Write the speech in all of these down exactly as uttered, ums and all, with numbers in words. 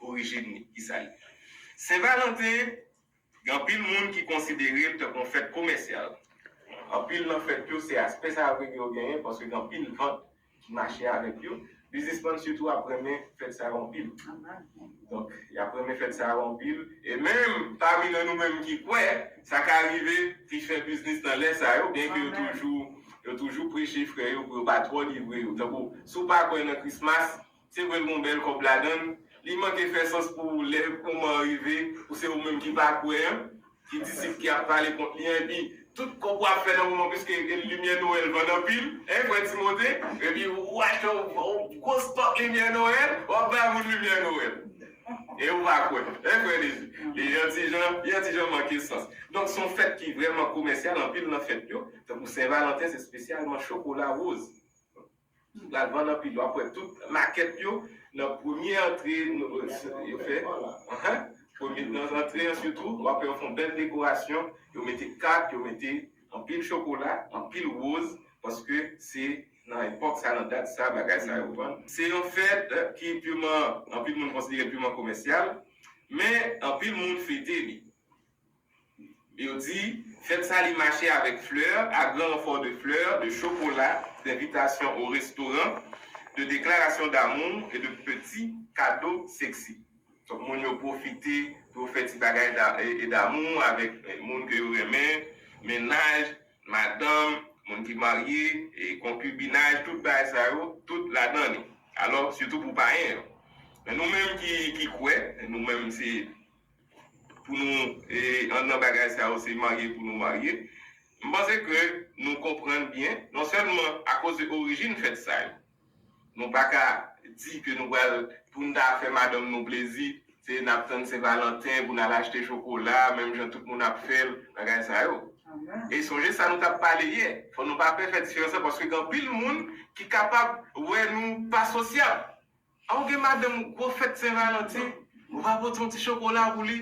orijin li, ki sa l ye. Sen Valanten, gen anpil moun ki konsidere l tankou yon fèt komèsyal. Anpil nan fèt yo, se aspè sa yo ke yo genyen, paske gen anpil vant ki mache avèk yo. Biznismann sitou ap renmen fèt sa yo anpil. Donk, y ap renmen fèt sa yo anpil. E menm pami nan nou menm ki kwè, sa ka rive ki fè biznis nan lè sa yo, byenke yo toujou, yo toujou preche frè yo pou yo pa twò livre yo. Tankou, si w pa kwè nan Christmas, se vre l gon bèl kòb ladan l, li manke fè sans pou lè moman an rive, pou se ou menm ki pa kwè an, ki disip ki ap pale kont li an, epi tout kòb w ap fè nan moman, piske limyè Nwèl vann anpil, en, frè Timote, epi w achte yon, yon gwo stòk limyè Nwèl, w ap bay moun limyè Nwèl. E ou pa kwè, en, frè Lezi. Li yon ti jan, li yon ti jan manke sans. Donk, se yon fèt ki vrèman komèsyal, anpil nan fèt yo, tankou Sen Valanten, se espesyalman chokola woz. Pral vann anpil. W ap wè tout makèt yo nan premye antre, yo fè, ahan, premye nan antre an sitou, w ap wè yo fè yon bèl dekorasyon, yo mete kat, yo mete anpil chokola, anpil woz, paske se nan epòk sa, nan dat sa, bagay sa yo vann. Se yon fèt, eh, ki piman, anpil moun konsidere l piman komèsyal, men anpil moun fete li. Yo di, fèt sa li mache avèk flè, à grand renfort de fleurs, de chocolat, d'invitations au restaurant, de déclarations d'amour et de petits cadeaux sexy. Donk, moun yo pwofite pou yo fè ti bagay da-, e, e damou avèk, e, moun ke yo renmen, mennaj, madanm, moun ki marye, e konkibinaj, tout bagay sa yo, tout ladan li. Alò, sitou pou payen yo. Men nou menm ki, ki kwè, nou menm se pou nou, e, anndan bagay sa yo, se marye pou nou marye. M panse ke nou konprann byen, non sèlman akoz de orijin fèt sa yo. Nou pa ka di ke nou pral, pou n ta fè madanm nou plezi, se n ap tann Sen Valanten pou n al achte chokola, menm jan tout moun ap fè l, bagay sa yo. E sonje sa nou t ap pale yè, fò nou pa pè fè diferans lan, paske gen anpil moun ki kapab wè nou pa sosyab. A, ou gen madanm ou, gwo fèt Sen Valanten, ou pa pote yon ti chokola pou li,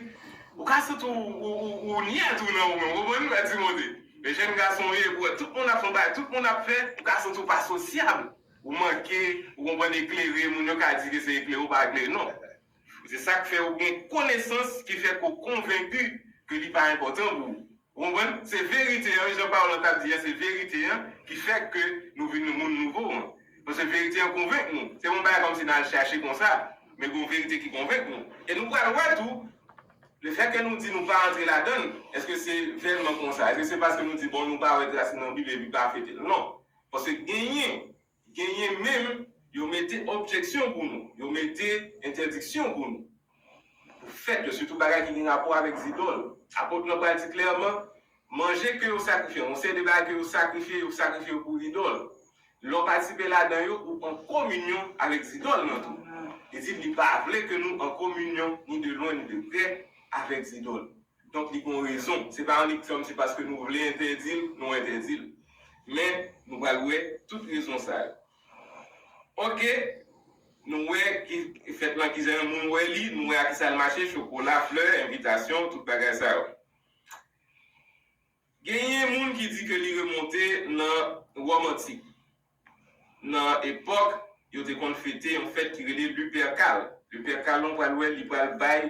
ou ka santi w, ou, ou, ou nyè tou nan ou menm, ou konprann, frè Timote? Men jèn gason w ye, ou wè tout moun ap fè yon bagay, tout moun ap fè, ou ka santi w pa sosyab, ou manke, ou konprann, eklere, moun yo ka di ke se eklere, ou pa eklere, non. Se sa k fè ou gen konesans ki fè ke w konvenki ke li pa enpòtan pou ou. Ou konprann? Se verite an, jan pawòl lan t ap di a, se verite an ki fè ke nou vin moun nouvo an. Paske verite an konvenk nou. Se pa yon bagay kòmsi n al chache konsa, men gon verite ki konvenk nou. E nou pral wè tou, lefètke nou di nou pa antre ladan l, èske se vèlman konsa? Èske se paske nou di, bon, nou pa wè tras li nan Bib epi pa fete l? Non. Paske genyen, genyen menm, yo mete objeksyon pou nou, yo mete entèdiksyon pou nou. Pou fèt yo, sitou bagay ki gen rapò avèk zidòl. Apot lan pral di klèman, manje ke yo sakrifye, yon seri de bagay ke yo sakrifye, yo sakrifye yo pou idòl. Lè w patisipe ladan yo, ou an kominyon avèk zidòl lan tou. Li di li pa vle ke nou an kominyon, ni de lwen, ni de prè, avèk zidòl. Donk, li gon rezon. Se pa annik kòmsi paske nou vle entèdi l, nou entèdi l. Men, nou pral wè tout rezon sa yo. Oke, nou wè ki fèt lan, kijan moun wè li, nou wè a kisa l mache, chokola, flè, envitasyon, tout bagay sa yo. Genyen moun ki di ke li remonte nan Wòm antik. Nan epòk, yo te konn fete yon fèt ki rele Lipèkal. Lipèkal lan, w pral wè, li pral bay,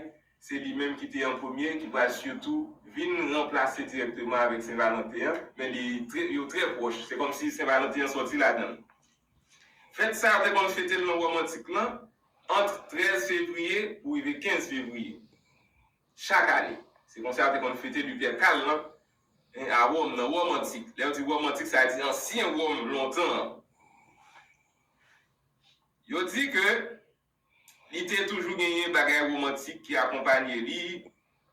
se li menm ki te an premye, ki pral sitou vin ranplase dirèkteman avèk Sen Valanten an, men li trè, yo trè pwòch. Se kòmsi Sen Valanten an sòti ladan l. Fèt sa yo te konn fete l nan Wòm antik lan, ant trèz fevriye pou rive kenz fevriye. Chak ane. Se konsa yo te konn fete Lipèkal lan, en, a Wòm, nan Wòm antik. Lè yo di Wòm antik, sa vle di ansyen Wòm lontan an. Yo di ke li te toujou genyen bagay womantik ki akonpanye li,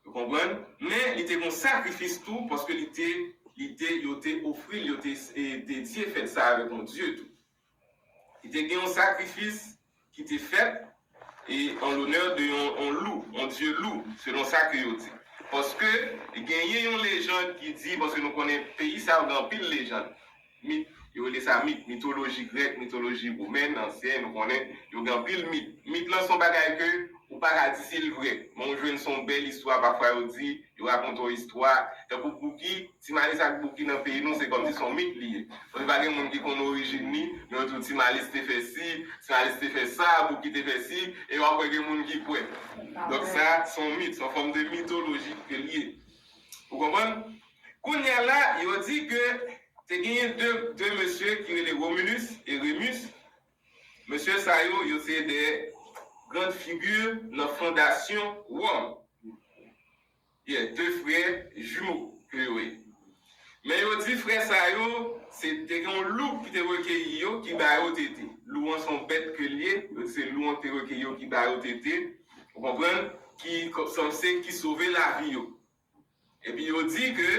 ou konprann? Men li te gon sakrifis tou, paske li te, li te, yo te ofri l, yo te, e, dedye fèt sa avèk yon dye tou. Li te gen yon sakrifis ki te fèt, e, an lonè de yon, yon lou, yon dye lou, selon sa ke yo di. Paske genyen yon lejand ki di, paske nou konnen peyi sa yo gen anpil lejand, mit, yo rele sa mit, mitoloji grèk, mitoloji womèn, ansyen, nou konnen, yo gen anpil mit. Mit lan se yon bagay ke ou pa ka di si l vrè, men ou jwenn se yon bèl istwa, pafwa yo di, yo rakonte yon istwa, tankou Bouki, Ti Malis ak Bouki nan peyi nou, se kòmsi se yon mit li ye. Paske pa gen moun ki konn orijin li, men yo di w Ti Malis te fè si, Ti Malis te fè sa, Bouki te fè si, e w ap wè gen moun ki kwè. Donk sa, se yon mit, se yon fòm de mitoloji ke l ye. Ou konprann? Kounye a la, yo di ke te genyen de, de mesye ki rele Romulus e Remus. Mesye sa yo, yo se de gran figi nan fondasyon Wòm. Yeah, de frè jimo ke yo ye. Men yo di frè sa yo, se te gen yon lou ki te rekeyi yo, ki ba yo tete. Lou an se yon bèt ke l ye, yo di se lou an ki te rekeyi yo, ki ba yo tete. Ou konprann? Ki, sanse ki sove lavi yo. Epi yo di ke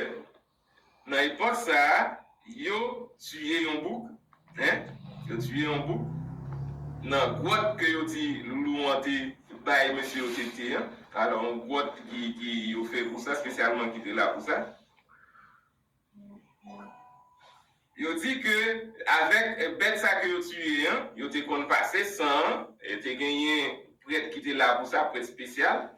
nan epòk sa a, yo tiye yon bouk, en, yo tiye yon bouk nan gwòt ke yo di lou an te bay mesye yo tete an. Alò, yon gwòt ki, ki yo fè pou sa, espesyalman ki te la pou sa. Yo di ke avèk bèt sa ke yo tiye an, yo te konn pase san an, e te genyen prèt ki te la pou sa, prèt espesyal,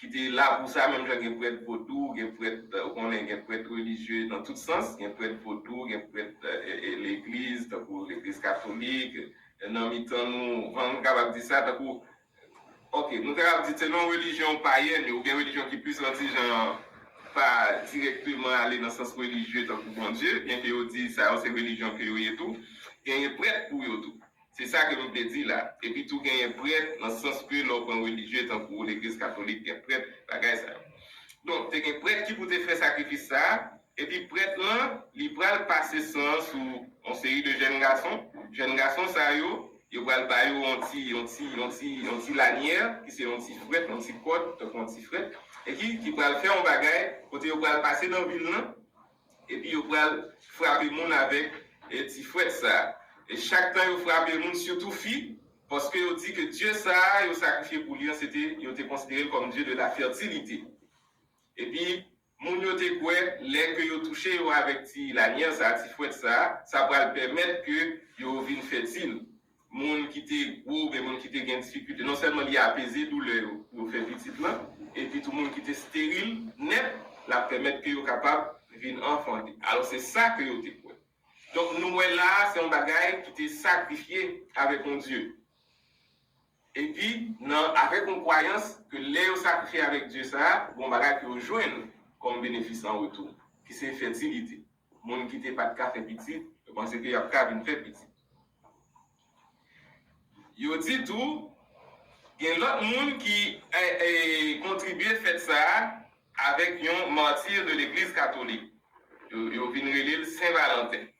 ki te la pou sa, menm jan gen prèt vodou, gen prèt, ou konnen, gen prèt relijye nan tout sans, gen prèt vodou, gen prèt e, e, legliz, tankou legliz katolik, nan mitan nou, nou kapab di sa, tankou, ok, nou kapab di se nan relijyon payèn yo, oubyen relijyon ki plis nan ti jan pa dirèkteman ale nan sans relijye tankou Bondye, byenke yo di sa yo se relijyon ke yo ye tou, genyen prèt pou yo tou. Se sa ke m vle di la. Epi tou genyen prèt nan sans ke lè w pran relijye tankou legliz katolik gen prèt, bagay sa yo. Donk, te gen prèt ki pou te fè sakrifis sa a, epi prèt lan, li pral pase san an sou yon seri de jèn gason. Jèn gason sa yo, yo pral ba yo yon ti, yon ti, yon ti, yon ti lanyè, ki se yon ti frèt, yon ti kòd, tankou yon ti frèt, e ki, ki pral fè yon bagay, kote yo pral pase nan vil lan, epi yo pral frape moun avèk e, ti frèt sa a. E chak tan yo frape moun, sitou fi, paske yo di ke dye sa a yo sakrifye pou li an, se te, yo te konsidere l kòm dye de la fètilite. Epi, moun yo te kwè, lè ke yo touche yo avèk ti lanyè sa a, ti frèt sa a, sa pral pèmèt ke yo vin fètil. Moun ki te gwo, oubyen moun ki te gen difikilte, non sèlman li apeze doulè yo pou yo fè pitit lan, epi tou moun ki te esteril nèt, l ap pèmèt ke yo kapab vin anfante. Alò, se sa ke yo te kwè. Donk, nou wè la a, se yon bagay ki te sakrifye avèk yon dye. Epi, nan, avèk yon kwayans ke lè yo sakrifye avèk dye sa a, gon bagay ke yo jwenn kòm benefis an retou, ki se fètilite. Moun ki te pa t ka fè pitit, yo panse ke y ap ka vin fè pitit. Yo di tou, gen lòt moun ki e, e, kontribye fèt sa a avèk yon martir de legliz katolik. Yo, yo vin rele l Sen Valanten.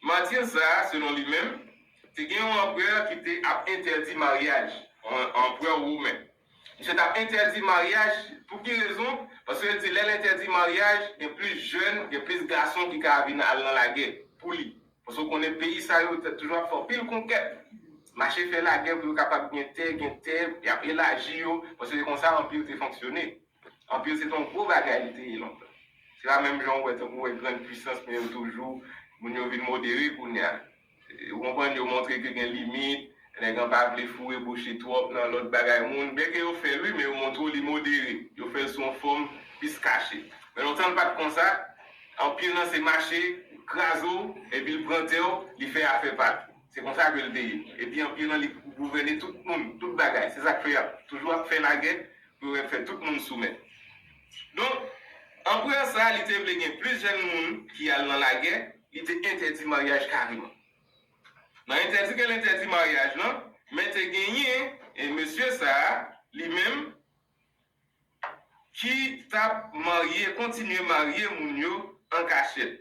Martir sa a, selon li menm, te gen yon anperè ki te ap entèdi maryaj, yon anperè women. Misye t ap entèdi maryaj, pou ki rezon? Paske l di lè l entèdi maryaj, gen plis jèn, gen plis gason ki ka vin al nan lagè pou li. Paske w konnen peyi sa yo t toujou ap fè anpil konkèt. Mache fè lagè pou yo kapab gen tè, gen tè, y ap elaji yo, paske se konsa anpi yo te fonksyone. Anpi yo se te yon gwo bagay li te ye lontan. Se pa menm jan w wè, tankou w wè grann pwisans, men yo toujou, moun yo vin modere kounye a. Ou konprann, yo montre ke gen limit, nèg an pa vle foure bouch li twòp nan lòt bagay moun. Byenke yo fè l wi, men yo montre w li modere. Yo fè l sou yon fòm plis kache. Men lontan l pa t konsa, anpil nan se mache, kraze w, epi l pran tè w, li fè afè pa l. Se konsa ke l te ye. Epi anpil nan li gouvène tout moun, tout bagay. Se sa k fè y ap toujou ap fè lagè pou yo fè tout moun soumèt. Donk, anperè sa a, li te vle gen plis jèn moun ki al nan lagè, li te entèdi maryaj kareman. Nan entèdi ke l entèdi maryaj lan, men te genyen e mesye sa a, li menm, ki t ap marye, kontinye marye moun yo an kachèt.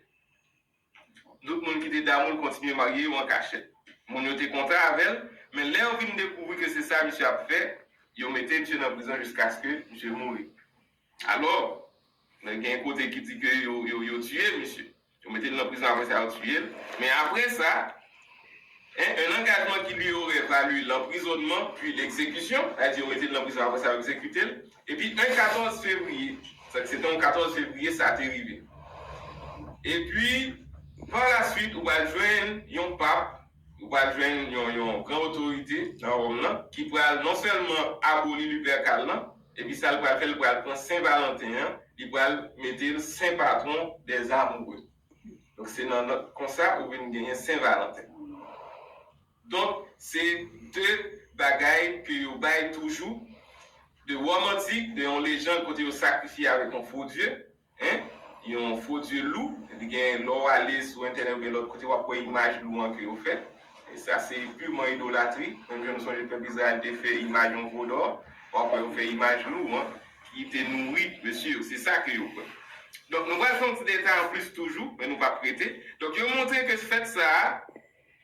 Tout moun ki te damou l kontinye marye yo an kachèt. Moun yo te kontan avè l, men lè yo vin dekouvri ke se sa misye ap fè, yo mete misye nan prizon jiskaske misye mouri. Alò, gen kote ki di ke yo, yo, yo tiye misye. Yo mete l nan prizon, apre sa yo tiye l. Men apre sa, en, un engagement qui lui aurait valu l'emprisonnement puis l'exécution, sa vle di yo mete l nan prizon, apre sa yo egzekite l. Epi un quatorze février, sa se te yon quatorze février sa te rive. Epi, pa la swit, ou pral jwenn yon pap, ou pral jwenn yon, yon gran otorite nan Wòm nan, ki pral non sèlman aboli Lupercal lan, epi sa l pral fè, l pral pran Sen Valanten an, li pral mete l sen patwon des amoureux. Donk, se nan, nan, konsa ou vin genyen Sen Valanten. Donk, se de bagay ke yo bay toujou, de Wòm antik, de yon lejand kote yo sakrifye avèk yon fo dye, en, yon fo dye lou, li gen, lè w ale sou entènèt oubyen lòt kote, w ap wè imaj lou an ke yo fè. E sa, se piman idolatri. Menm jan nou sonje pèp Izrayèl te fè imaj yon vodò, w ap wè yo fè imaj lou an, ki te nouri mesye yo. Se sa ke yo kwè. Donk, nou pral fè yon ti detay anplis toujou, men nou p ap rete. Donk, yo montre ke fèt sa a,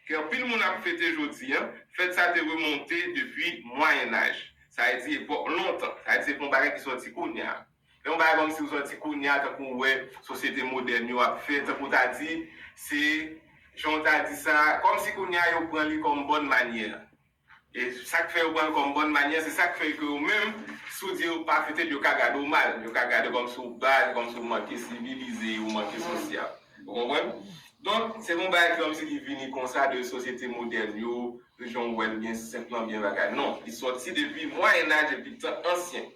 ke anpil moun ap fete jodi a, fèt sa te remonte depi Mwayennaj. Sa vle di epòk lontan. Sa vle di se pa yon bagay ki sòti kounye a. Se yon bagay kòmsi w sòti kounye a, tankou w wè sosyete modèn yo ap fè, tankou w ta di, se, jan w ta di sa, kòmsi kounye a yo pran li kòm bòn manyè. E sa k fè yo pran l kòm bòn manyè, se sa k fè ke yo menm, si w di yo pa fete l, yo ka gade w mal. Yo ka gade w kòmsi w baz, kòmsi w manke sivilize, ou manke sosyab. Ou konprann? Donk, se pa yon bagay ki kòmsi ki vini konsa de sosyete modèn yo, jan w wè l byen senp lan, byen bagay. Non, li sòti depi Mwayennaj, depi tan ansyen.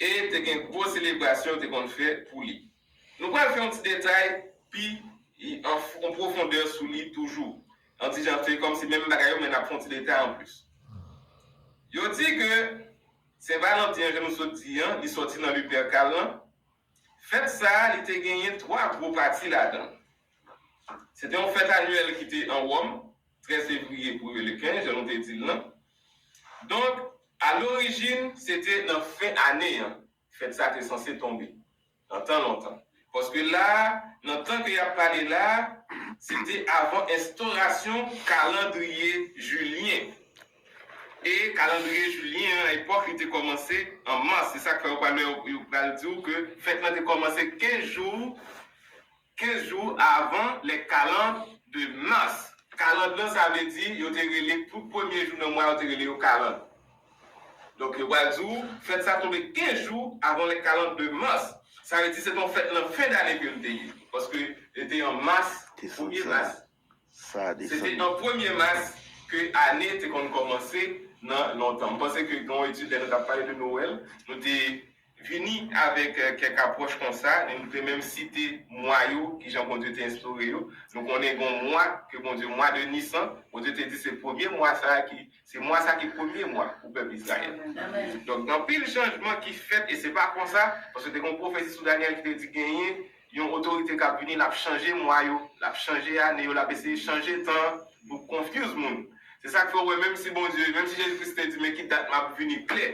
E te gen gwo selebrasyon yo te konn fè pou li. Nou pral fè yon ti detay pi an, an pwofondè sou li toujou. Yon ti jan, se kòmsi menm bagay yo, men n ap fè yon ti detay anplis. Yo di ke Sen Valanten an, jan nou sot di an, li sòti nan Liperkal lan. Fèt sa a, li te genyen twa gwo pati ladan l. Se te yon fèt anyèl ki te an Wòm, trèz fevriye pou rive le kenz, jan nou te di l lan. Donk, a lorijin, se te nan fen ane an, fèt sa te sanse tonbe, nan tan lontan. Paske la a, nan tan ke y ap pale la a, se te avan enstorasyon kalandriye jilyen. E kalandriye jilyen an, epòk, li te kòmanse an mas. Se sa k fè yo pral, yo pral di w ke fèt lan te kòmanse kenz jou, kenz jou avan les calendes de mars. Kaland lan, sa vle di, yo te rele tout premye jou nan mwa, yo te rele yo kaland. Donk, yo pral di w, fèt sa tonbe kenz jou avan les calendes de mars. Sa vle di, se te yon fèt nan fen dane ke l te ye. Paske li te an mas, premye mas. Se te an premye mas ke ane te konn kòmanse nan lontan. M panse ke gen yon etid, lè nou t ap pale de Nwèl, nou te vini avèk, eh, kèk apwòch konsa, e nou te menm site mwa yo, kijan Bondye te enstore yo. Nou konnen gen yon mwa ke Bondye, mwa de Nisan, Bondye te di se premye mwa sa a ki, se mwa sa a ki premye mwa pou pèp Izrayèl. Donk, gen anpil chanjman ki fèt, e se pa konsa, paske te gen yon pwofesi sou Danyèl ki te di genyen yon otorite k ap vini, l ap chanje mwa yo, l ap chanje ane yo, l ap eseye chanje tan an pou konfyiz moun. Se sa k fè w wè, menm si Bondye, menm si Jezi Kris te di, men ki dat m ap vini klè,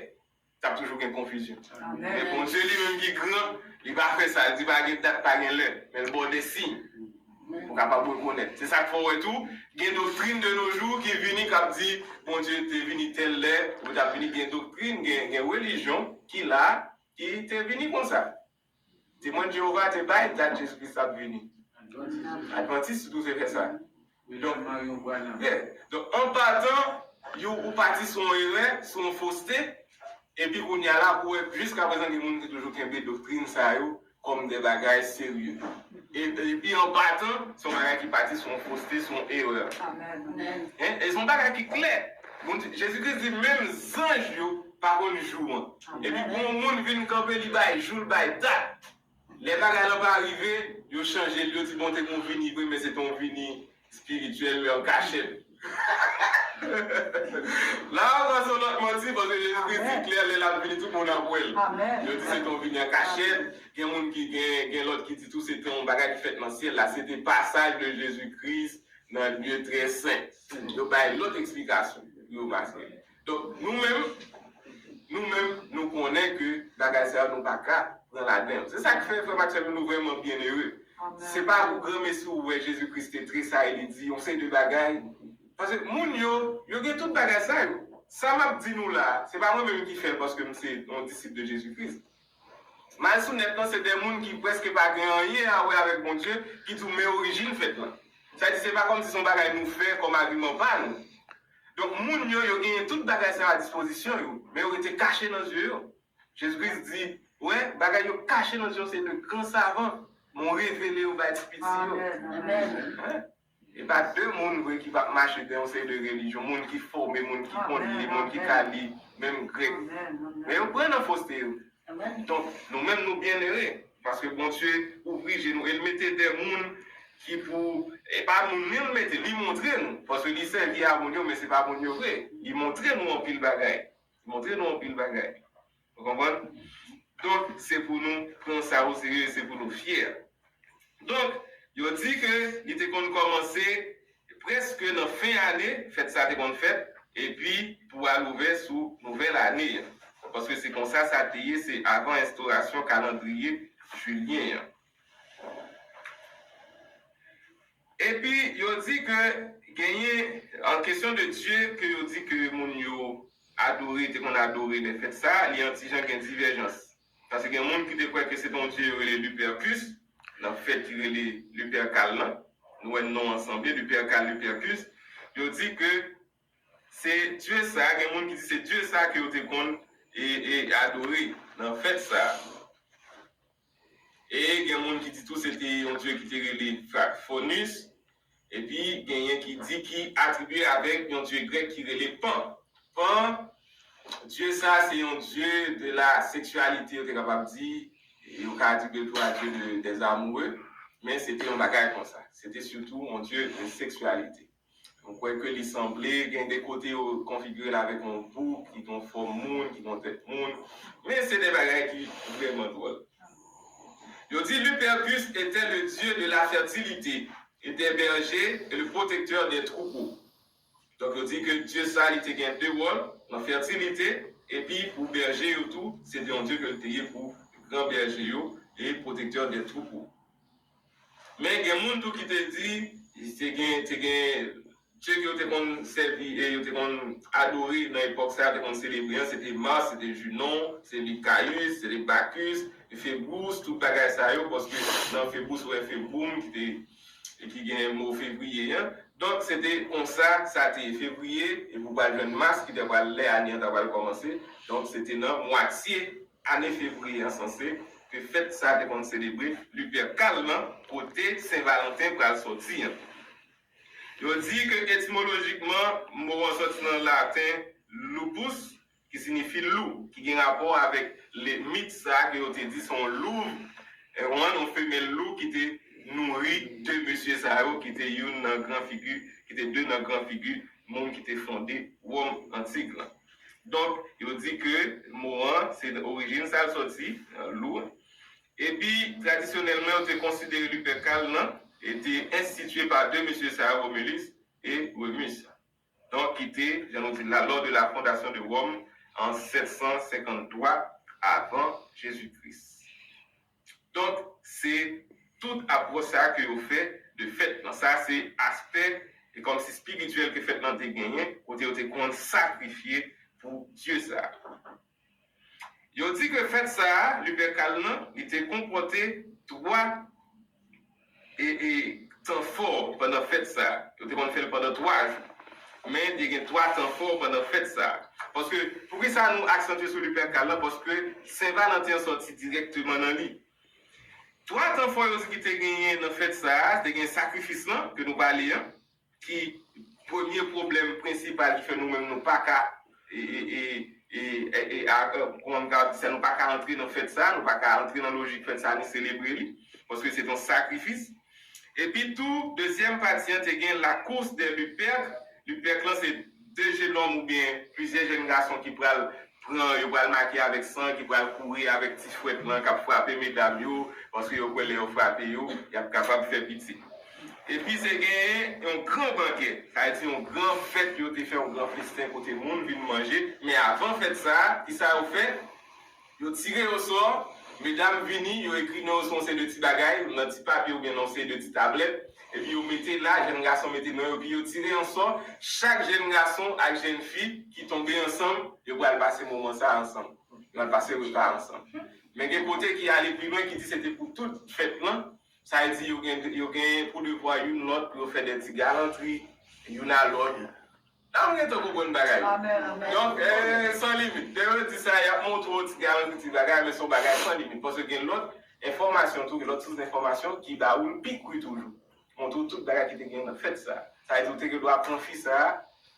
t ap toujou gen konfizyon. Men Bondye li menm ki gran, li pa fè sa, li di pa gen dat, pa gen lè, men l ba w de siy pou w kapab rekonèt. Se sa k fè w wè tou, gen doktrin de nos jours ki vini, k ap di, Bondye te vini tèl lè, ou t ap vini, gen doktrin, gen, gen relijyon ki la, ki te vini konsa. Temwen de Jewova te bay dat Jezi Kris t ap vini. Advantis sitou te fè sa. Donk, yeah. Donk, an patan, yo, ou pati sou yon erè, sou yon foste, epi kounye a la, pou wè, jiskaprezan, gen moun ki toujou kenbe doktrin sa yo kòm de bagay serye. E, epi an patan, se yon bagay ki pati sou yon foste, sou yon erè. Amèn. En? E se yon bagay ki klè. Bondye, Jezi Kris di, menm zanj yo pa konn jou an. Epi pou yon moun vin kanpe, li bay jou, li bay dat. Lè bagay lan pa rive, yo chanje l, yo di, bon, te gen yon vini vre, men se te yon vini espirityèl, men an kachèt. La ankò, se yon lòt manti, paske Jezi Kris di klè, lè l ap vini, tout moun ap wè l. Yo di se te yon vini an kachèt. Gen moun ki gen, gen lòt ki di tou se te yon bagay ki fèt nan syèl la. Se te pasaj de Jezi Kris nan lye trè sen. Yo bay lòt eksplikasyon. Yo maske. Donk, nou menm, nou menm, nou konnen ke bagay sa yo, nou pa ka pran ladan yo. Se sa k fè, frè m ak sè m, nou vrèman byennere. Se pa pou granmesi ou wè Jezi Kris te tresayi, li di yon seri de bagay. Paske moun yo, yo gen tout bagay sa yo. Sa m ap di nou la, se pa mwen menm ki fè l paske m se yon disip de Jezi Kris. M al sou nèt lan, se de moun ki prèske pa gen anyen a wè avèk Bondye, ki di w men orijin fèt lan. Sa di, se pa kòmsi se yon bagay nou fè kòm agiman pa nou. Donk, moun yo, yo genyen tout bagay sa yo a dispozisyon yo, men yo rete kache nan zye yo. Jezi Kris di, wè, bagay yo kache nan zye yo, se de gran savan, men w revele yo bay ti piti yo. Amèn. Amèn. Hein? E pa de moun vre ki p ap mache nan yon seri de relijyon, moun ki fòme, moun ki konn li, moun ki ka li, menm grèk. Men yo pran nan foste yo. Donk, nou menm nou byennere, paske Bondye ouvri je nou, e l mete de moun ki pou, e pa moun li l mete, li montre nou, paske li sèvi a moun yo, men se pa moun yo vre. Li montre nou anpil bagay. montre nou anpil bagay. Ou konprann? Donk, se pou nou pran sa oserye, se pou nou fyè. Donk, yo di ke li te konn kòmanse prèske nan fen ane, fèt sa te konn fèt, epi pou al ouvè sou nouvèl ane an. Paske se konsa sa te ye, se avan enstorasyon kalandriye jilyen an. Epi, yo di ke genyen, an kesyon de Dye, ke yo di ke moun yo adore, te konn adore nan fèt sa, li an ti jan gen divèjans. Paske gen moun ki te kwè ke se te yon dye yo rele Lupercus, nan fèt ki rele Lupercal lan. Nou wè non an sanble, Lupercal, Lupercus. Yo di ke se dye sa, gen moun ki di se dye sa ke yo te konn e, e adore nan fèt sa. E gen moun ki di tou se te yon dye ki te rele Fa-, Faunus. Epi genyen ki di ki atribye avèk yon dye grèk ki rele Pan. Pan, dye sa se yon dye de la sexualité, yo te kapab di. Yo ka atribye tou a dye de, des amoureux. Men se te yon bagay konsa. Se te sitou yon dye de sexualité. Mwen kwè ke li sanble gen de kote yo konfigire l avèk yon bouk, ki gen fòm moun, ki gen tèt moun. Men se de bagay ki vrèman dwòl. Yo di Lupercus était le dieu de la fertilité et des bergers et le protecteur des troupeaux. Donk, yo di ke dye sa, li te gen de wòl, nan fètilite, epi pou bèje yo tou, se te yon dye ke l te ye pou gran bèje yo, e protecteur des troupeaux. Men gen moun tou ki te di, te gen, te gen dye ke yo te konn sèvi e yo te konn adore nan epòk sa, yo te konn selebre an, se te Mars, se te Junon, se te Caius, se te Bacchus, Phoebus, tout bagay sa yo, paske nan Phoebus, ou wè Februm, ki te, e ki gen mo fevriye an. Donk, se te konsa sa te ye. Fevriye, epi w pral jwenn Mas, ki te pral lè ane an ta pral kòmanse. Donk, se te nan mwatye ane fevriye an sanse ke fèt sa te konn selebre Lupercal lan, kote Sen Valanten pral sòti an. Yo di ke etimolojikman, mo an sòti nan laten lupus, ki siyifi lou, ki gen rapò avèk le mit sa ke yo te di se yon louv. E, yon, yon femèl lou ki te nouri de mesye sa yo, ki te youn nan gran figi, ki te de nan gran figi moun ki te fonde Wòm antik lan. Donk, yo di ke mo an, se orijin sa l sòti, e, lou an. Epi, tradisyonèlman, yo te konsidere Lupercal lan, e te enstitiye pa de mesye sa yo, Romulus e Remus. Donk, ki te, jan nou di la, lors de la fondation de Rome en sept cent cinquante-trois avant Jésus-Christ. Donk, se tout apwòch sa ke yo fè de fèt lan. Sa se aspè, e kòmsi espirityèl ke fèt lan te genyen, kote yo te konn sakrifye pou dye sa. Yo di ke fèt sa a, Lupercal lan, li te konpòte twa e, e, tan fò pandan fèt sa a. Yo te konn fè l pandan twa jou. Men te gen twa tan fò pandan fèt sa a. Paske, poukisa nou aksantye sou Lupercal lan? Paske Sen Valanten an sòti dirèkteman nan li. Twa tan fò yo di ki te genyen nan fèt sa a, te gen sakrifis lan, ke nou pale an, ki premye pwoblèm prensipal ki fè nou menm nou pa ka, e, e, e, e, e, e, a, e, kòman m ka di sa, nou pa ka antre nan fèt sa, nou pa ka antre nan lojik fèt sa, ni selebre li, paske se yon sakrifis. Epi tou, dezyèm pati an te gen la course des Luperques. Luperques lan se de jenòm oubyen plizyè jèn gason ki pral pran, yo pral make avèk san, ki pral kouri avèk ti fwèt lan, k ap frape medam yo, paske yo kwè lè yo frape yo, y ap kapab fè pitit. Epi se genyen yon gran bankè, sa vle di yon gran fèt yo te fè, yon gran festen kote moun vin manje. Men avan fèt sa a, kisa yo fè? Yo tire yo sò, medam vini, yo ekri non yo sou yon seri de ti bagay, nan ti papye oubyen nan yon seri de ti tablèt, epi yo mete la, jèn gason mete non yo, epi yo tire an sò, chak jèn gason ak jèn fi ki tonbe ansanm, yo pral pase moman sa a ansanm. Yo pral pase repa a ansanm. Men gen kote ki ale pi lwen, ki di se te pou tout fèt lan. Sa vle di yo gen, yo gen pou devwa youn lòt pou yo fè de ti galantri, youn a lòt. Nan, nou gentan konprann bagay yo. Amèn, amèn. Donk, eh, san limit. Lè yo di sa, y ap montre w ti galantri, ti bagay, men se yon bagay san limit. Paske gen lòt enfòmasyon tou, gen lòt sous enfòmasyon ki ba ou l pi kri toujou. Montre w tout bagay ki te gen nan fèt sa. Sa vle di, ou te gen dwa pran fi sa,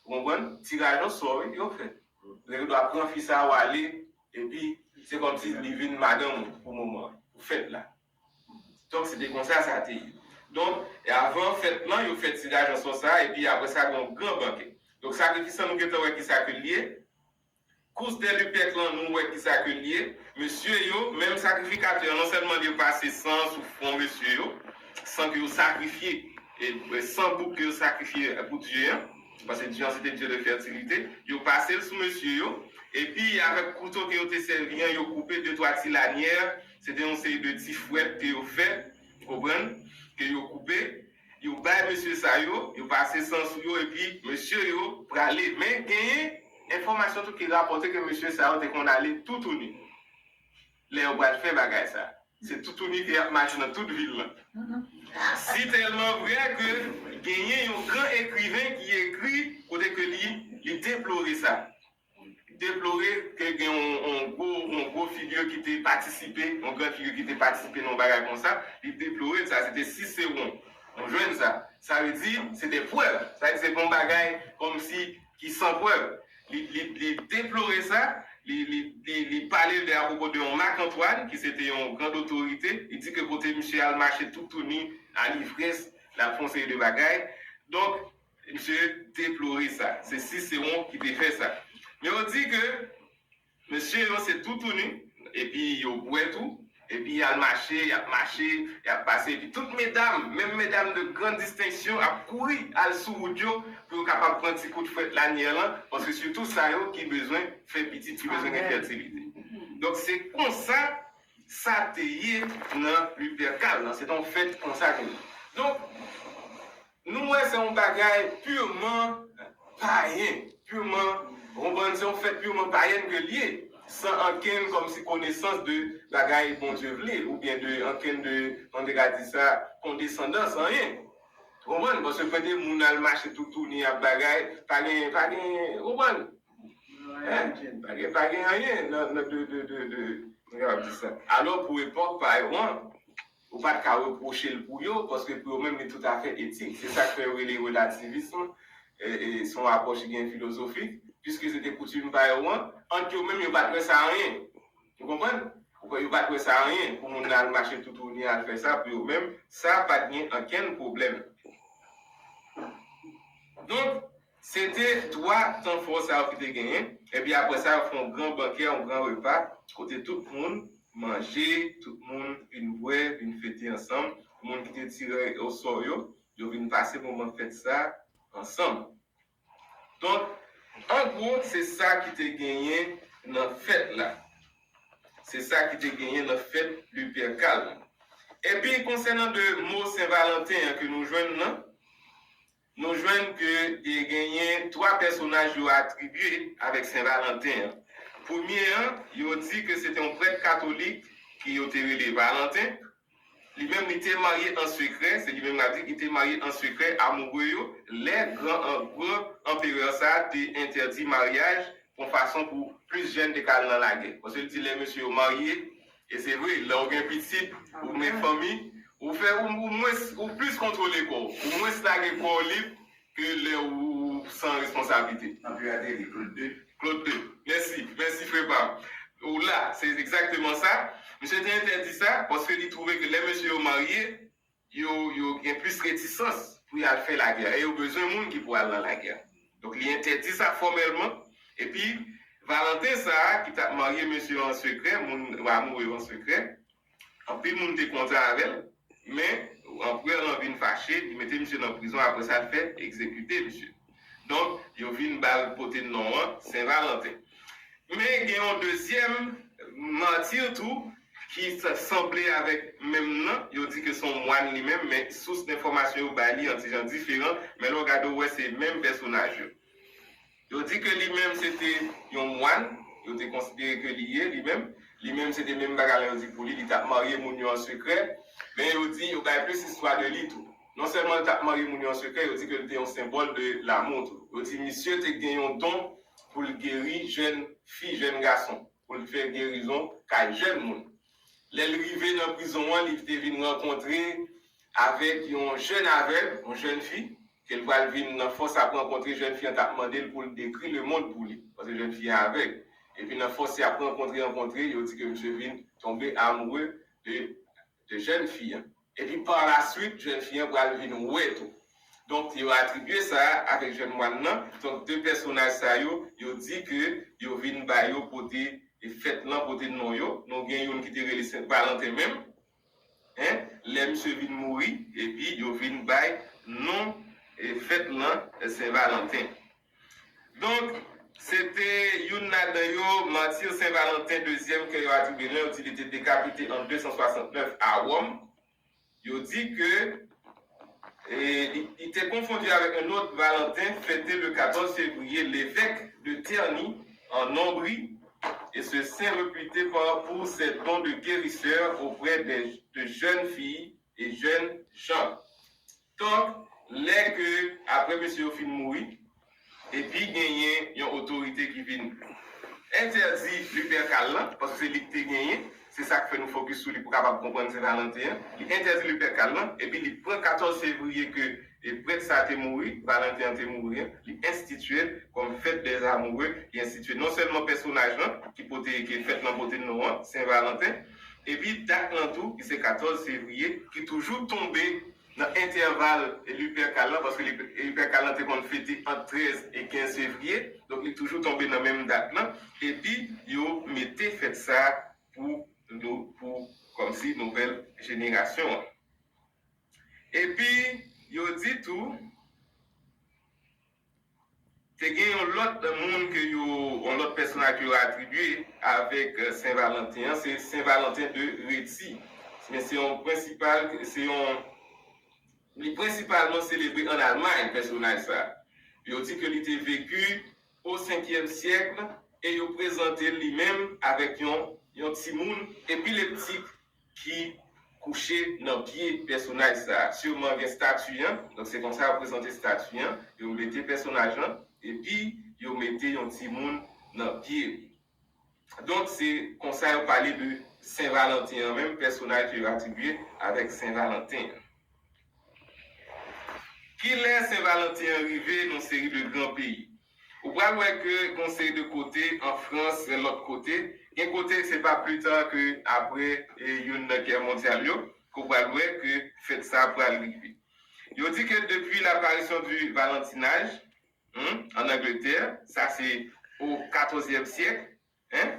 ou konprann? Tiraj an sò, wi, yo fè. Ou te gen dwa pran fi sa, ou ale, epi se kòmsi li vin madanm ou pou moman an, pou fèt la. Donk, se te konsa sa te ye. Donk, e avan fèt lan, yo fè tiraj an sò sa, epi apre sa, gen yon gran bankè. Donk, sakrifis lan, nou gentan wè kisa ke l ye. Kous dè Lipèk lan, nou wè kisa ke l ye. Mesye yo, menm sakrifikatè an, non sèlman yo pase san sou fwon mesye yo, san ke yo sakrifye, e, e san bouk ke yo sakrifye pou dye an, paske dye an se te dye de fètilite, yo pase l sou mesye yo, epi avèk kouto ke yo te sèvi an, yo koupe de twa ti lanyè, se te yon seri de ti fwèt ke yo fè, ou konprann, ke yo koupe, yo bay mesye sa yo, yo pase san sou yo, epi mesye yo prale. Men genyen enfòmasyon tou ki rapòte ke mesye sa yo te konn ale toutouni lè yo pral fè bagay sa. Se toutouni ke y ap mache nan tout vil lan. Si tèlman vrè ke genyen yon gran ekriven ki ekri kote ke li, li deplore sa. Deplore ke gen yon, yon gwo, yon gwo figi ki te patisipe, yon gran figi ki te patisipe nan yon bagay konsa, li deplore sa, se te Sisewon. Nou jwenn sa. Sa vle di, se de prèv. Sa vle di, se pa yon bagay kòmsi ki san prèv. Li, li, li deplore sa, li, li, li, li pale de apwopo de yon Mak Antwàn, ki se te yon gran otorite. Li di ke kote misye al mache toutouni, a livrès, l ap fè yon seri de bagay. Donk, misye deplore sa. Se Sisewon ki te fè sa. Men yo di ke mesye yo se toutouni, epi yo bwè tou, epi y al mache, y ap mache, y ap pase, epi tout medam, menm medam de gran distenksyon, ap kouri al sou wout yo pou yo kapab pran ti kout fwèt lanyè lan, paske sitou sa yo ki bezwen fè pitit, ki bezwen gen fètilite. Donk, se konsa sa te ye nan Lipèkal lan. Se te yon fèt konsa ke li. Donk, nou wè se yon bagay piman payen, piman, ou konprann, se yon fèt piman payèn ke l ye, san ankenn kòmsi konesans de bagay Bondye vle, oubyen de ankenn de, kòman te ka di sa, kondesandans, anyen. Ou konprann? Paske kote moun al mache toutouni ap bagay, pa gen, pa gen, ou konprann? Hein? Pa gen, pa gen anyen nan, nan de, de, de, de, nou kapab di sa. Alò, pou epòk pa yo an, ou pa t ka repwoche l pou yo, paske pou yo menm, li toutafè etik. Se sa k fè yo rele relativism, e, e, se yon apwòch ki gen filozofik, piske se te koutim pa yo an, ant yo menm, yo pa t wè sa anyen. Ou konprann? Ou kwè yo pa t wè sa anyen pou moun nan al mache toutouni al fè sa pou yo menm, sa pa t gen ankenn pwoblèm. Donk, se te twa tan fò sa yo ki te genyen, epi apre sa, yo fè yon gran bankè, yon gran repa, kote tout moun manje, tout moun vin bwè, vin fete ansanm, moun ki te tire osò yo, yo vin pase moman fèt sa ansanm. Donk, an gwo, se sa ki te genyen nan fèt la. Se sa ki te genyen nan fèt Lipèkal lan. Epi, konsènan de mo Sen Valanten an ke nou jwenn nan, nou jwenn ke te genyen twa pèsonaj yo atribye avèk Sen Valanten an. Premye an, yo di ke se te yon prèt katolik ke yo te rele Valanten. Li menm, li te marye an sekrè, se li menm k ap di, li te marye an sekrè, amoure yo, lè gran, an, gran anperè sa a te entèdi maryaj, yon fason pou plis jèn te ka al nan lagè. Paske l di lè mesye yo marye, e se vre, lè w gen pitit, ou gen fanmi, ou fè, ou, ou mwens, ou plis kontwole kò w, ou mwens lage kò w lib ke lè ou san responsablite. Anperè te di Claude de. Claude de. Mèsi, mèsi frè pa m. Ou la, se egzakteman sa. Misye te entèdi sa paske li twouve ke lè mesye yo marye, yo, yo gen plis retisans pou y al fè lagè. E yo bezwen moun ki pou al nan lagè. Donk, li entèdi sa fòmèlman. Epi, Valanten sa a, ki t ap marye mesye yo an sekrè, moun amoure yo an sekrè, anpil moun te kontan avè l, men anperè an vin fache, li mete misye nan prizon, apre sa, l fè egzekite misye. Donk, yo vin ba l pote non an Sen Valanten. Men gen yon dezyèm mati tou ki sa-, sanble avèk menm nan. Yo di ke se yon mwan li menm, men sous enfòmasyon yo bay li yon ti jan diferan. Men lè w gade, w wè se menm pèsonaj yo. Yo di ke li menm se te yon mwan, yo te konsidere ke li ye, li menm. Li menm se te menm bagay la yo di pou li, li t ap marye moun yo an sekrè. Men yo di, yo bay plis istwa de li tou. Non sèlman li t ap marye moun yo an sekrè, yo di ke li te yon senbòl de lanmou tou. Yo di misye te gen yon don pou l geri jèn fi, jèn gason, pou l fè gerizon kay jèn moun. Lè l rive nan prizon an, li te vin rankontre avèk yon jèn avèg, yon jèn fi, ke l pral vin nan fòs ap rankontre, jèn fi an t ap mande l pou l dekri lemonn pou li, paske jèn fi an avèg. Epi nan fòs y ap rankontre, rankontre, yo di ke misye vin tonbe amoure de, de jèn fi an. Epi pa la swit, jèn fi an pral vin wè tou. Donk, yo atribye sa avèk jèn mòn nan. Donk, de pèsonaj sa yo, yo di ke yo vin ba yo pote, e fèt lan pote non yo. Nou gen youn ki te rele Sen Valanten menm. Hein? Lè misye vin mouri, epi yo vin bay non e fèt lan Sen Valanten. Donk, se te youn ladan yo, Martyr Saint Valentin deuxième, ke yo atribye li, yo di li te dekapite an de san swasannnèf a Wòm. Yo di ke e, li, li te konfondi avèk un autre Valentin, fêté le quatorze février, l'évêque de Terni, en Ombrie, et ce saint réputé par, pour ses dons de guérisseur auprès des, de jeunes filles et jeunes gens. Donk, lè ke, apre mesye yo fin mouri, epi genyen yon otorite ki vin entèdi Lupercal lan, paske se li ki te genyen, se sa k fè nou fokis sou li pou kapab konprann Sen Valanten an. Li entèdi Lupercal lan, epi li pran katòz fevriye ke e, prèt sa te mouri, Valanten an te mouri an, li enstitye l kòm fèt dè amoure, li enstitye non sèlman pèsonaj lan, ki pote, ke fèt lan pote non an, Sen Valanten, epi dat lan tou, ki se katòz fevriye, ki toujou tonbe nan entèval Lupercal lan, paske Lupercal lan te konn fete ant trèz e kenz fevriye, donk li toujou tonbe nan menm dat lan, epi yo mete fèt sa pou nou, pou kòmsi nouvèl jenerasyon an. Epi, yo di tou, te gen yon lòt moun ke yo, yon lòt pèsonaj ke yo atribye avèk, eh, Sen Valanten an, se Sen Valanten de Reti. Men se yon prensipal, se yon, li prensipalman selebre ann Almay, pèsonaj sa. Yo di ke li te veki o senkyèm syèk e yo prezante li menm avèk yon, yon timoun epileptik ki kouche nan pye pèsonaj sa. Siman gen estati an, donk se konsa yo prezante estati an, yo mete pèsonaj lan, epi yo mete yon timoun nan pye li. Donk se konsa yo pale de Sen Valanten an menm, pèsonaj ke yo atribye avèk Sen Valanten an. Kilè Sen Valanten an rive nan seri de gran peyi? Ou pral wè ke gon seri de kote, an Frans, lòt kote, gen kote se pa pli ta ke apre, e, youn nan gè mondyal yo, ke w pral wè ke fèt sa pral rive. Yo di ke depi l'apparition du valentinage, hmm, en Angleterre, sa se o katòzyèm syèk, hein?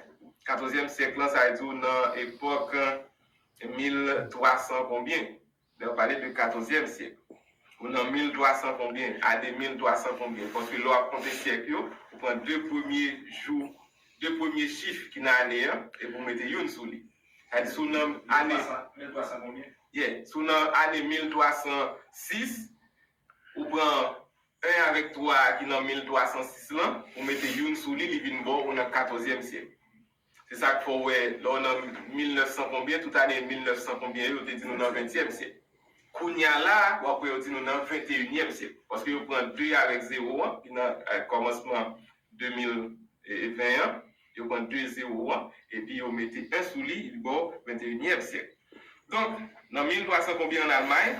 Katòzyèm syèk lan, sa vle di w nan epòk, eh, mil twa san konbyen. Lè yo pale de katòzyèm syèk. Ou nan mil twa san konbyen, ane mil twa san konbyen. Paske lè w ap konte syèk yo, ou pran de premye jou, de premye chif ki nan ane an, epi w mete youn sou li. Sa di si w nan ane, mil twa san, mil twa san konbyen? Yeah, si w nan ane mil twa san sis, ou pran en avèk twa a ki nan mil twa san sis lan, ou mete youn sou li, li vin ba w, ou nan katòzyèm syèk. Se sa k fè w wè, lè w nan mil nèf san konbyen, tout ane mil nèf san konbyen yo, yo te di nou nan ventyèm syèk. Kounye a la, w ap wè yo di nou nan venteyinyèm syèk. Paske yo pran de avèk zewo an, ki nan, eh, kòmansman de mil ven an, yo pran de zewo an, epi yo mete en sou li, li ba w venteyinyèm syèk. Donk, nan mil twa san konbyen ann Almay,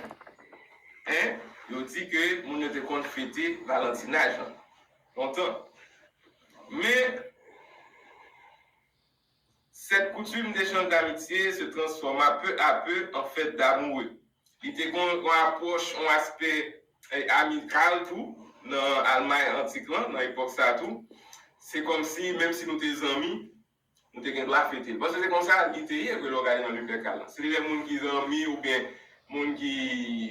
en, yo di ke moun yo te konn fete valantinaj lan lontan. Men, cette coutume d'échange d'amitié se transforma peu à peu en fête d'amoureux. Li te gen yon apwòch, yon aspè, eh, amikal tou, nan Almay antik lan, nan epòk sa tou. Se kòmsi, menm si nou te zanmi, nou te gen dwa fete l. Paske se konsa li te ye vre lè w gade nan Lupercal lan. Se te de moun ki zanmi oubyen moun ki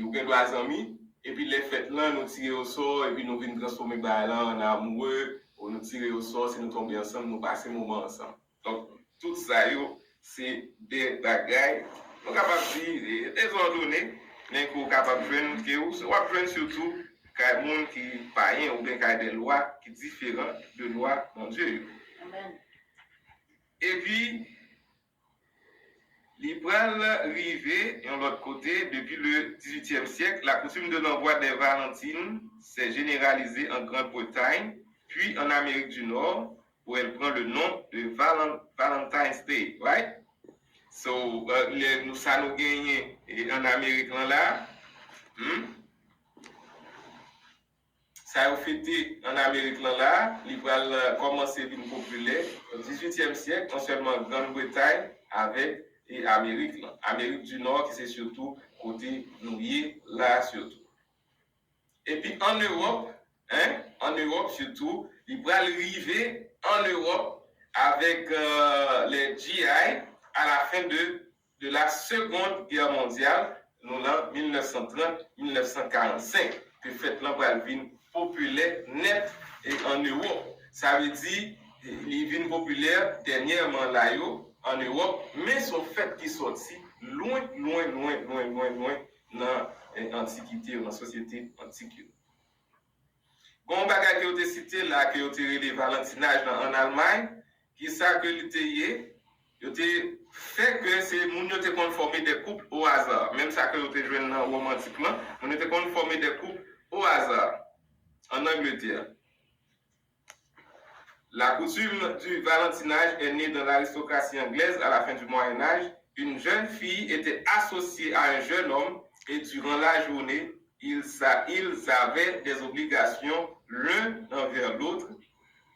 ou gen dwa zanmi, epi lè fèt lan, nou tire osò, epi nou vin transfòme bagay lan an amoure, ou nou tire osò, si nou tonbe ansanm, nou pase moman ansanm. Donk, tout sa yo, se de bagay, nou kapab di, e, dezòdone, men ke w kapab jwenn, ke w, w ap jwenn sitou kay moun ki payen oubyen kay de lwa ki diferan de lwa Bondye yo. Amen. Epi, li pral rive yon lòt kote, depuis le dix-huitième siècle, la coutume de l'envoi des valentines s'est généralisée en Grande-Bretagne, puis en Amérique du Nord, où elle prend le nom de Valen-, Valentine's Day, right? So, euh, lè nou, sa nou genyen, e, ann Amerik lan la, hmm? Sa yo fete ann Amerik lan la, li pral, euh, kòmanse vin popilè nan dizuityèm syèk, non sèlman Grann Bretay avèk, e, Amerik lan. Amerik di Nò, ki se sitou kote nou ye la sitou. Epi an Ewòp, hein, an Ewòp sitou, li pral rive an Ewòp avèk euh, les G I à la fin de, de la Seconde Guerre mondiale, nou lan mil nèf san trant, mil nèf san karannsenk, ke fèt lan pral vin popilè nèt e an Ewòp. Sa vle di, li vin popilè dènyèman la yo an Ewòp, men se yon fèt ki sòti lwen, lwen, lwen, lwen, lwen, lwen nan eh, antikite yo, nan sosyete antik yo. Gon bagay ke yo te site la, ke yo te rele valantinaj nan an Almay, ki sa ke li te ye? Yo te fè ke se moun yo te konn fòme de koup o aza. Menm sa ke yo te jwenn nan Wòm antik lan, moun yo te konn fòme de koup o aza an Angletè. La coutume du valentinage est née dans l'aristocratie anglaise à la fin du Moyen Âge. Une jeune fille était associée à un jeune homme et durant la journée, ils, a- ils avaient des obligations l'un envers l'autre.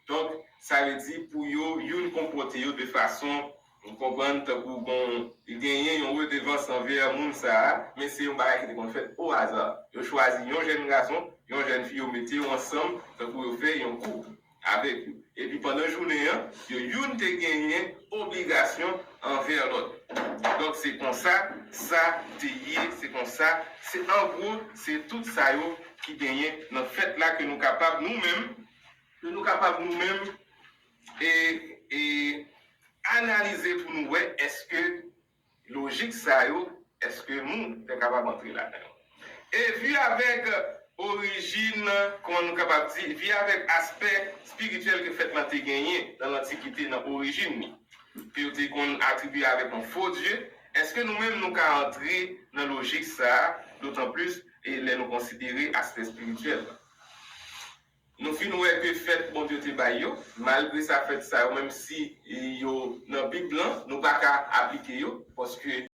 Donk, sa vle di pou yo, youn konpòte yo de fason, ou konprann, tankou gon, li genyen yon redevans anvè moun sa a, men se yon bagay ki te konn fèt o aza. Yo chwazi yon jèn gason, yon jèn fi, yo mete yo ansanm, tankou yo fè yon koup avèk yo. Epi pandan jounen an, yo youn te genyen obligasyon anvè lòt. Donk, se konsa sa te ye, se konsa, se an gwo, se tout sa yo ki genyen nan fèt la ke nou kapab nou menm, ke nou kapab nou menm e, e analize pou nou wè èske lojik sa yo, èske nou te kapab antre ladan yo. E vi avèk orijin, kòman nou kapab di, vi avèk aspè espirityèl ke fèt lan te genyen nan lantikite, nan orijin li, ke yo te konn atribye avèk yon fo dye, èske nou menm nou ka antre nan lojik sa a, dotan plis e lè nou konsidere aspè espirityèl la? Nou fin wè ke fèt Bondye te bay yo, malgre sa fèt sa yo, menm si yo nan Bib lan, nou pa ka aplike yo, paske